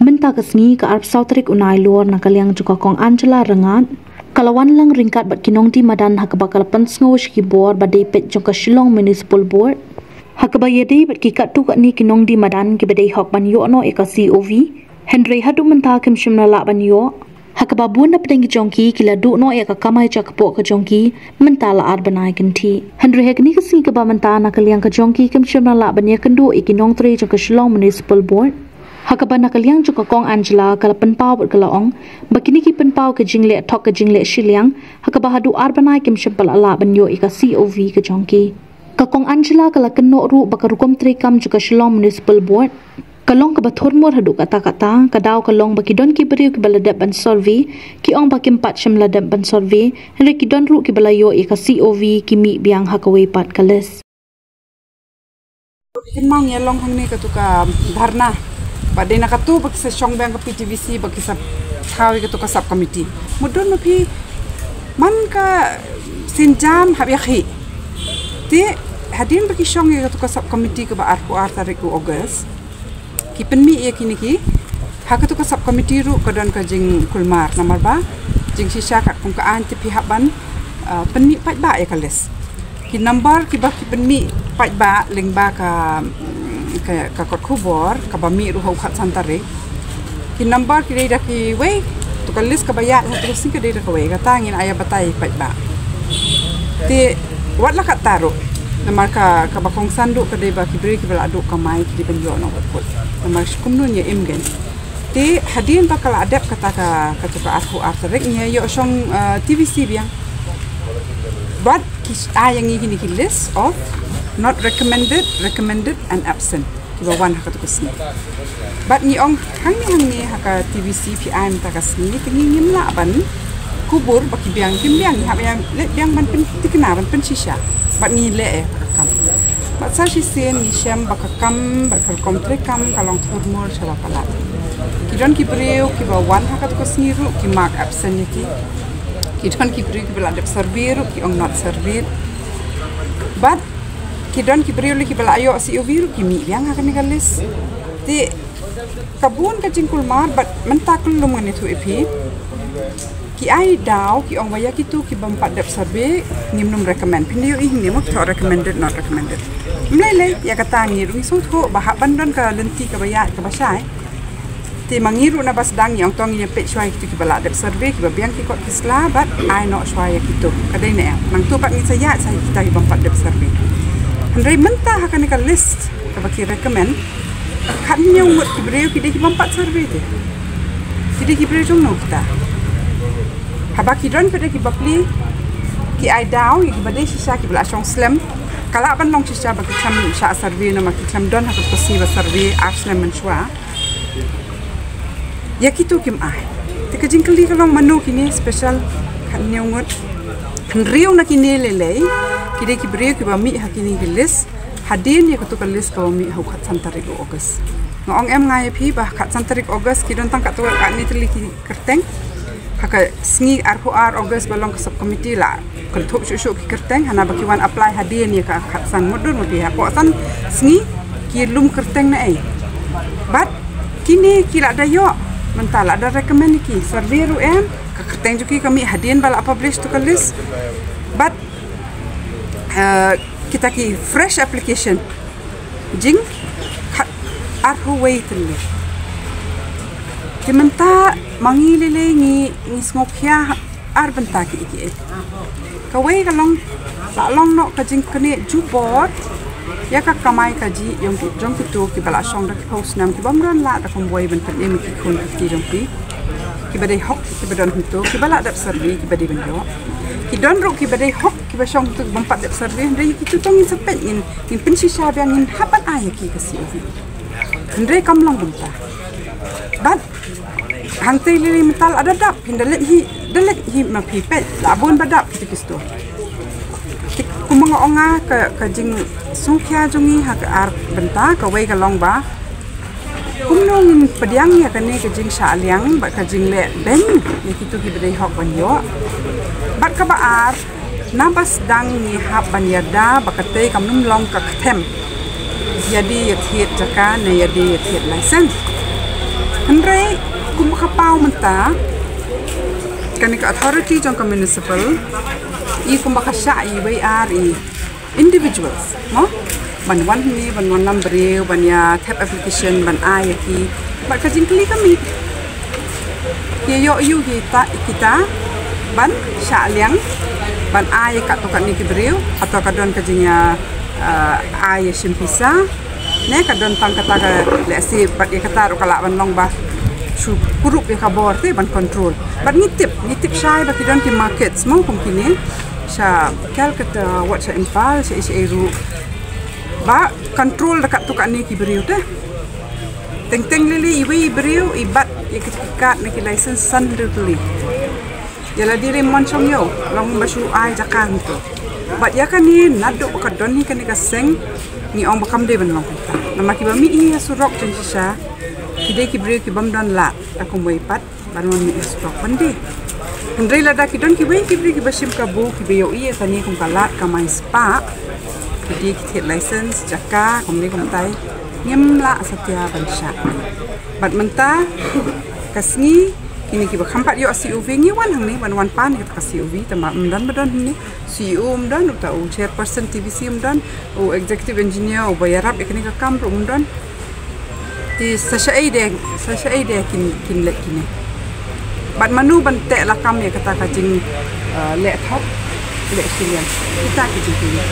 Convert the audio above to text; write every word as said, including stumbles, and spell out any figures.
Mynta ka sngi ka arphew saw tarik u Nailur, na ka liang jong ka Kong Angela Rangad, ka la wan lang ryngkat bad ki nongdie madan ha kaba ka la pynsngew sha ki bor ba dei peit jong ka Shillong Municipal Board, ha kaba ïadei bad ki katto katne ki nongdie madan kiba dei hok ban ïoh noh ïa ka C O V, hynrei haduh mynta kim shym la lah ban ïoh. Ha kaba bun na pdeng ki jong ki ki la duh noh ïa ka kamai jakpoh ka jong ki mynta la ar bnai kynthih. Hynrei ha kane ka sngi kaba mynta, na ka liang ka jong ki kim shym la lah ban ïakynduh ïa ki nongtrei jong ka Shillong Municipal Board. Ha kaba na ka liang jong ka Kong Angela ka la pynpaw bad ka la ong ba kine ki pynpaw ka jingleh thok ka jingleh shiliang, ha kaba haduh ar bnai kim shym pat la lah ban ïoh ïa ka C O V ka jong ki. Ka Kong Angela ka la kynnoh ruh ba ka rukom treikam jong ka Shillong Municipal Board ka long kaba thurmur haduh katta katta. Ka daw ka long ba ki don ki briew kiba la dep ban survey, ki ong ba kim pat shym la dep ban survey, hynrei ki don ruh kiba la ïoh ïa ka C O V, ki mih biang ha kawei pat ka list. Kin mong ïa long hangne katu ka dharna. Ba dei na katu ba ki sa shong biang ka P T V C, ba ki sa thaw ïa katu ka sub committee. Mudun ma phi, man ka sienjam hap ïa khih. Te hadien ba ki shong ïa katu ka sub committee kaba arphew ar tarik u August, ki pynmih ïa kine ki, ha katu ka sub committee ruh ka don ka jingkulmar, namar ba jingshisha katkum ka aiñ te phi hap ban, ah, pynmih paidbah ïa ka list. Ki number kiba ki pynmih paidbah lyngba ka, mm, ka, ka kot khubor kaba mih ruh ha u khatsan tarik. Ki number ki dei da kiwei, tu ka list kaba ïaid ha tu ka sngi ka dei da kawei, kata ngin ïa batai paidbah. Te wat la katta ruh, namar ka, kaba kongsan ruh ka dei ba ki briew kiba la duh kamai ki dei ban ïoh noh wat kut. Namar kumno ngi ïa im kein. Te hadien ba ka la dep kata ka, katu ka arphew ar tarik, ngi ïa ïoh shong, eh, T V C biang. Bad ki ai ïa ngi kine ki list of not recommended, recommended and absent, kiba wan ha katu ka sngi. Bad ngi ong hangne hangne ha ka T V C phi ai mynta ka sngi, te ngi ngim lah ban kubur ba ki biang kim biang, ngi hap ïa leit biang ban pynthikna, ban pynshisha. Bad ngi leh ïa ka kam. Bad sa shisien ngi shem ba ka kam, ba ka rukom treikam ka long thurmur shaba palat. Ki don ki briew kiba wan ha katu ka sngi ruh ki mark absent ïa ki. Ki don ki briew kiba la dep survey ruh ki ong not surveyed. Bad ki don ki briew lei kiba la ïoh C O V ruh ki mih biang ha kane ka list. Te ka bun ka jingkulmar, bad mynta ka lum ngan ïathuh ïa phi. Ki ai daw, ki ong ba ïa kitu ki bym pat dep survey ngim num recommend. Phin ïohi hangne mo ki thoh recommended, not recommended. Ym lei lei, ïa kata ngi ruh ngi sngewthuh ba hap ban don ka lynti kaba ïaid kaba shai. Te ma ngi ruh naba sdang ngi ong to ngin ïa peit shuwa ïa kitu kiba la dep survey, kiba biang ki kot ki sla, bad ai noh shuwa ïa kitu. Ka dei ne em? Nangtu pat ngin sa ïaid sa ïa kita ki bym pat dep survey. Hynrei mynta ha kane ka list kaba ki recommend, khathynñiew ngut ki briew ki dei ki bym pat survey te. Ki dei ki briew jong no kita? Haba ki don pat ki bapli, ki ai daw ïa kiba dei shisha kiba la shong slem. Ka lah ban long shisha ba ki khlem shah survey namar ki khlem don ha ka sngi ba survey ar slem mynshuwa. Ïa kitu kim ai. Te ka jingkylli ka long mano kine special khathynñiew ngut. Hynriew na kine lei lei ki dei ki briew kiba mih ha kine ki list. Hadien ïa katu ka list kaba mih ha u khatsan tarik u August. Nga ong em nga ïa phi ba khatsan tarik August ki don tang katto katne tylli ki kyrteng. Ha ka sngi arphew ar August ba long ka sub committee la kynthup shuh shuh ki kyrteng, hana ba ki wan apply hadien ïa ka khatsan. Mutdur mut ïa hapoh san sngi ki lum kyrteng na ei. Bad kine ki la da ïoh, mynta la da recommend ïa ki. Survey ruh em, ka kyrteng jong ki ka mih hadien ba la publish tu ka list. Bad, eh, kita ki fresh application jingkhat arphew wei tylli. Te mynta ma ngi lei lei ngi, ngi sngewkhia ar bynta ki, ki. Kawei ka long, la long noh ka jingknieh jubor ïa ka kamai kajih jong ki, jong kitu kiba la shong da ki phew snem, ki bym don lad da kumwei ban pynim ïa ki khun ki kti jong ki. Kiba dei hok, kiba don hangtu, kiba la dep survey, kiba dei ban ïoh. Ki don ruh kiba dei hok, kiba shong hangtu, bym pat dep survey, hynrei kitu to ngin sa peit, ngin, ngin pynshisha biang, ngin hap ban ai ïa ki ka C O V. Hynrei kam long kumta. Bad hangtei lei lei mynta la da dap, phin da leit hi, da leit hi ma phi peit, la bun ba dap kita ki store. Te kumba nga ong nga ka, ka jingsngewkhia jong ngi ha ka ar bynta, kawei ka long ba kumno ngin pdiang ïa kane ka jingshah liang bad ka jingleh beiñ ïa kitu kiba dei hok ban ïoh. Bad kaba ar, naba sdang ngi hap ban ïada ba katei kam nym long ka kthem ïadie ïathied jaka ne ïadie ïathied license. Hynrei kumba ka paw mynta, kane ka authority jong ka municipal, i kumba ka shah i wei ar i individuals, mo? Ban wan hynne, ban wan lam briew, ban ïa thep application, ban ai ïa ki. Bad ka jingkylli ka mih, ki ïoh ïoh kita, kita ban shah liang, ban ai ïa katto katne ki briew, hato ka don ka jingïa, uh, ai ïa shim pisa, ne ka don tang kata ka lehse, bad ïa kata ruh ka lah ban long ba shu kurup ïa ka bor te ban control. Bad ngi tip, ngi tip shai ba ki don ki markets mo kum kine sha Calcutta, wat sha Imphal, sha, sha ruh. Ba control da katto katne ki briew te. Teng teng lili iwei i briew i bat ïa ki card ne ki license san hynriew tylli. Ïa lade ruh mon shong ïew, long ba shu ai jaka hangto. Bad ïa kane naduh ba ka don hi kane ka seng, ngi ong ba kam dei ban long kumta. Namar kiba mih hi ha surok jong shisha, ki dei ki briew ki bym don lad, da kumwei pat ban wan mih ha surok ban die. Hynrei lada ki don kiwei ki briew kiba shim kabu, kiba ïohi ïa kane kum ka lad kamai spah, ki die ki thied license, jaka, kumne kumtai, ngim lah satia ban shah. Bad mynta ka sngi, kine kiba kham pat ïoh C O V, ngi wan hangne ban wan pan ïa ka C O V, tangba ym don ba don hangne. C E O ym don, uta u chairperson T V C ym don, u executive engineer uba ïarap ïa kane ka kam ruh ym don. Te sa shaei de, sa shaei de kin, kin leh kine. Bad mano ban teh lakam ïa kata ka jing, uh, leh thok, leh shiliang. Kita ki jingkylli.